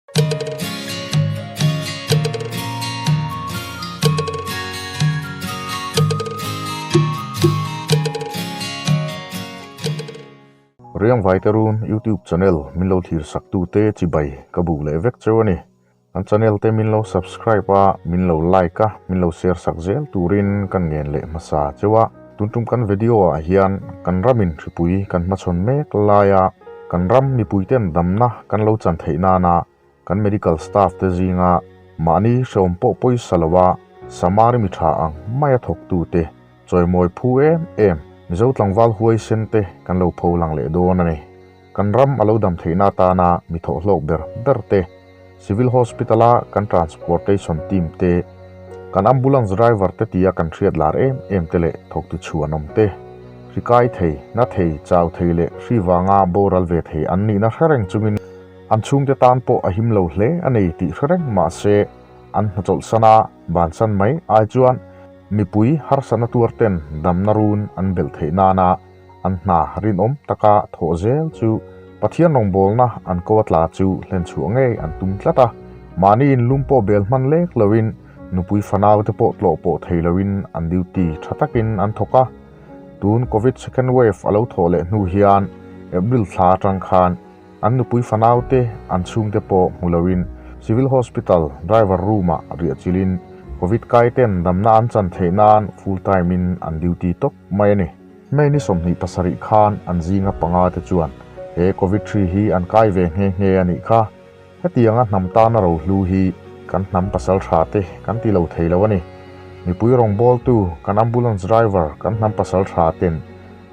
Riangvai te run YouTube channel min lo thlir sak tu te chibai ka buk leh vek cheu a ni. Kan channel te min lo subscribe a, min lo like a, min lo share sak zel turin kan ngen leh hmasa cheu a. Tun tum kan video ah hian kan ramin hripui kan hmachhawn mek laia kan ram mipuiten damna kan lo chan theih nana kan medical staff te zinga mahni hrehawm pawh pawisa loa Samari mi tha ang maia thawktute chawimawi phu em em Mizo tlangval huaisen te kan lo pho lang leh dawn a ni. Kan ram a lo dam theihna atana mi thawhhlawk ber ber te, Civil Hospital a kan Transportation team te, kan Ambulance driver te tia kan hriat lar em em te leh thawktu chhuanawm te, hri kai thei, na thei, chau thei leh hri vanga boral ve thei an nihna hre reng chungin an chhungte tan pawh a him lo hle a nei tih hre reng mah se an hnachawlhsan a bansan mai ai chuan mipui harsatna tuar ten damna run an belh theih nana An hna rinawm taka thawh zel chu Pathian rawngbawlna an ko a tla chu hlenchhuah ngei an tum tlat a. Mahni inlum pawh bel hman lek loin, nupui fanau te pawh tlawh pawh thei loin an duty tha takin an thawk a. Tun Covid second wave a lo thawh leh hnu hian April thla atang khan an nupui fanau te an chhungte pawh hmu loin Civil Hospital driver room ah riah chilhin Covid kai ten damna an chan theih nan full time in an duty tawp mai a ni. May ni 27 khan an zinga panga te chuan he Covid hri hi an kai ve nghe nghe a nih kha. Hetianga hnam tana rohlu hi kan hnam pasal tha te kan ti lo thei lo a ni. Mipui rawngbawltu kan ambulance driver kan hnam pasal tha ten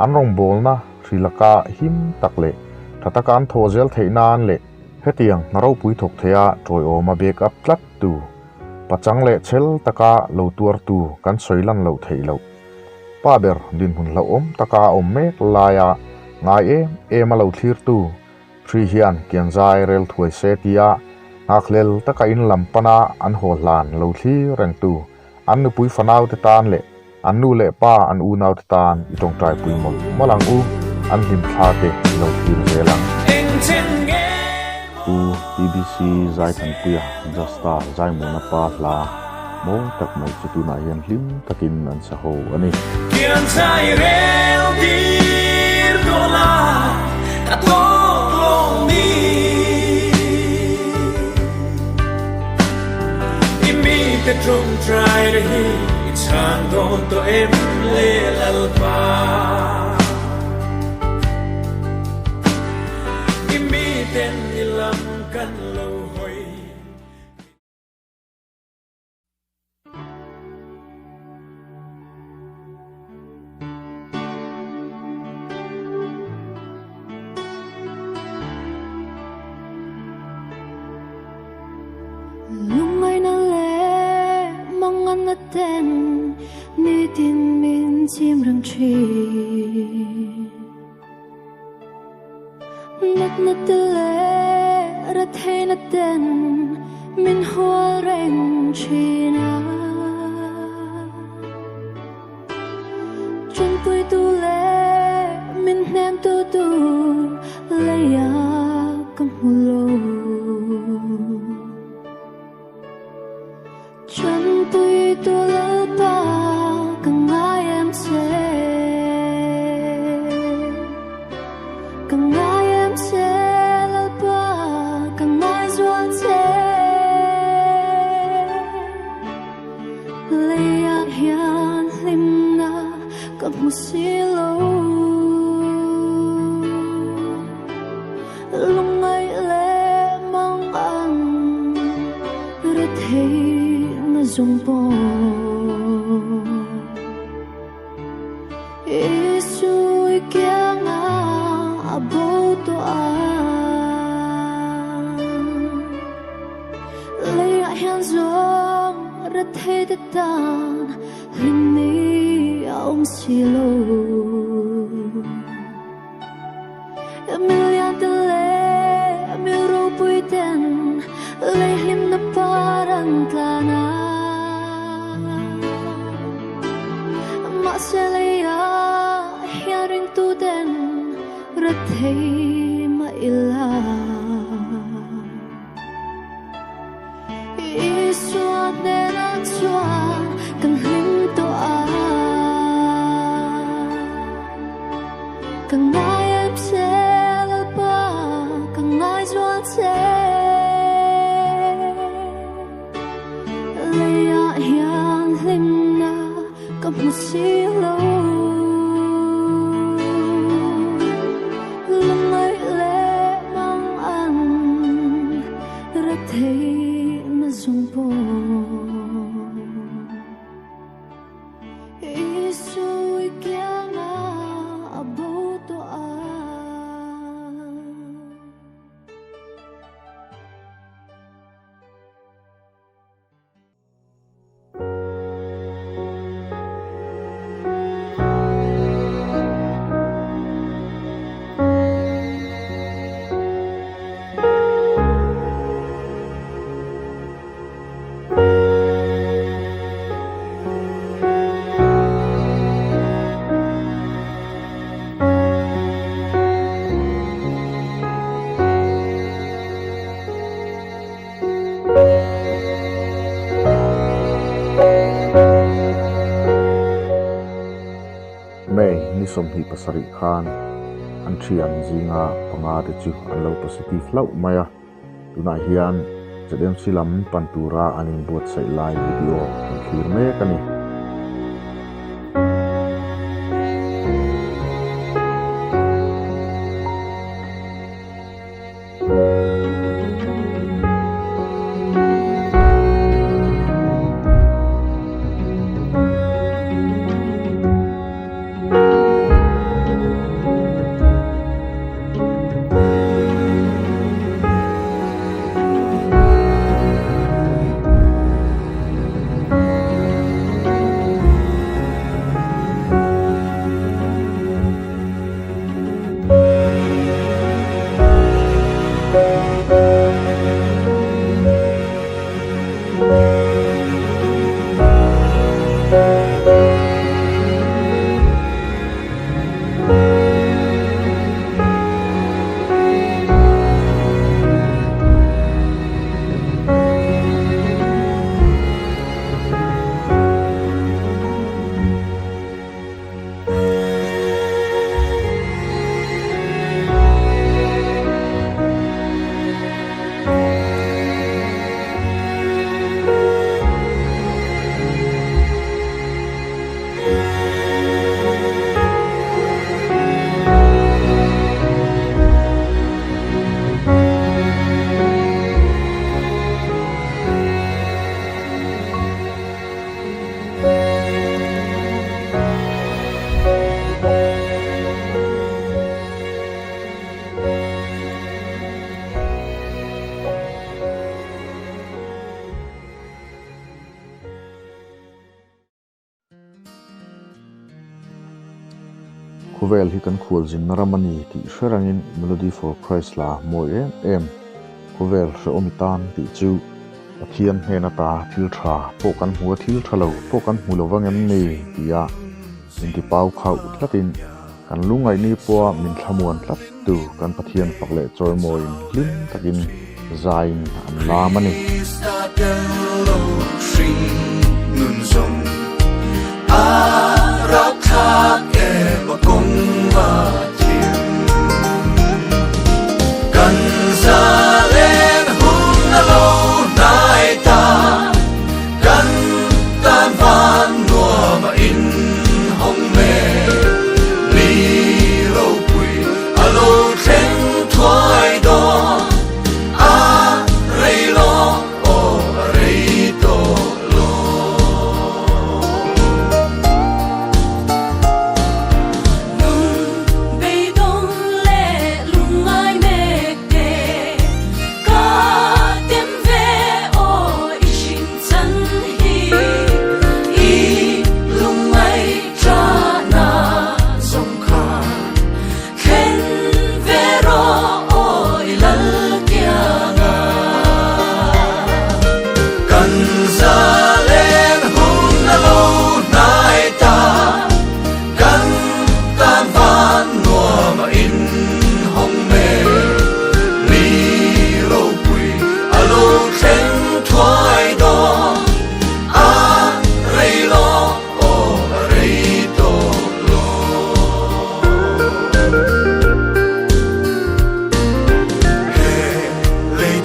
an rawngbawlna hri laka him tak leh tha taka an thawh zel theih nan leh hetiang hna ropui thawk theia tawiawma back up tlat tu pachang leh chhel taka lo tuartu kan sawi lan loh theih loh. Pa ber dinhmun hlauhawm taka a awm mek laia ngai em em a lo thlirtu hri hian kianzai rel thuai se tia nghakhlel taka in lam pana an haw hlan lo thlir rengtu an nupui fanaute tan leh an nu leh pa an unaute tan i tawngtai pui mawlh mawlh ang u, an hlim thla te i lo thlir zel ang. Pu TBC Zaithanpuia Justa Zaimuna pa hla mawi tak mai chu tunah hian hlim takin an sa ho a ni. Kianzai rel tir tawh la ka tawk lawng ni I mite tawngtai na hi i chhang dawn tawh em le Lalpa. I miten i lam kan lo hawi. Lungngaihna leh manganna ten nitin min chim reng thin. Natna te leh ratheihna ten min hual reng thin a. Ṭanpuitu leh min hnemtu tur leia ka hmu lo. Ṭanpuitu Lalpa ka ngai em che. Ka ngai em che Lalpa ka ngai zual che. Leiah hian hlimna ka hmu si lo. Lungngaih leh mang ang retheihna zawng pawh Isu i kianga a bo tawh a. Leiah hian zawng rethei te tan hlim ni a awm si lo. Milian te leh mi ropui ten lei hlimna par an tlan a. Mahse leiah hian ringtu ten rethei mah ila. Isua hnenah chuan kan hlim tawh a. Ka ngai em che Lalpa, ka ngai zual che. Leiah hian hlimna ka hmu si lo. Lungngaih leh mang an ra theihna zawng pawh. Isui kianga a bo tawh a. May ni 27 khan an thian zinga panga te chu an lo positive hlauh mai a, tunah hian ZMC lam pan tura an inbuatsaih lai video kan thlir mek a ni. Khawvel hi kan khualzinna ram a ni tih hre rangin Melody for Christ la mawi em em khawvel hrehawm i tan tih chu Pathian hnen ata thil tha pawh kan hmu a, thil tha lo pawh kan hmu lo vang em ni tia inti pau khauh tlatin kan lungngaihni pawha min thlamuan tlat tu kan Pathian fak leh chawimawiin hlim takin zaiin an lam a ni.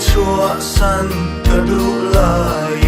chhuah san ka duh laiin.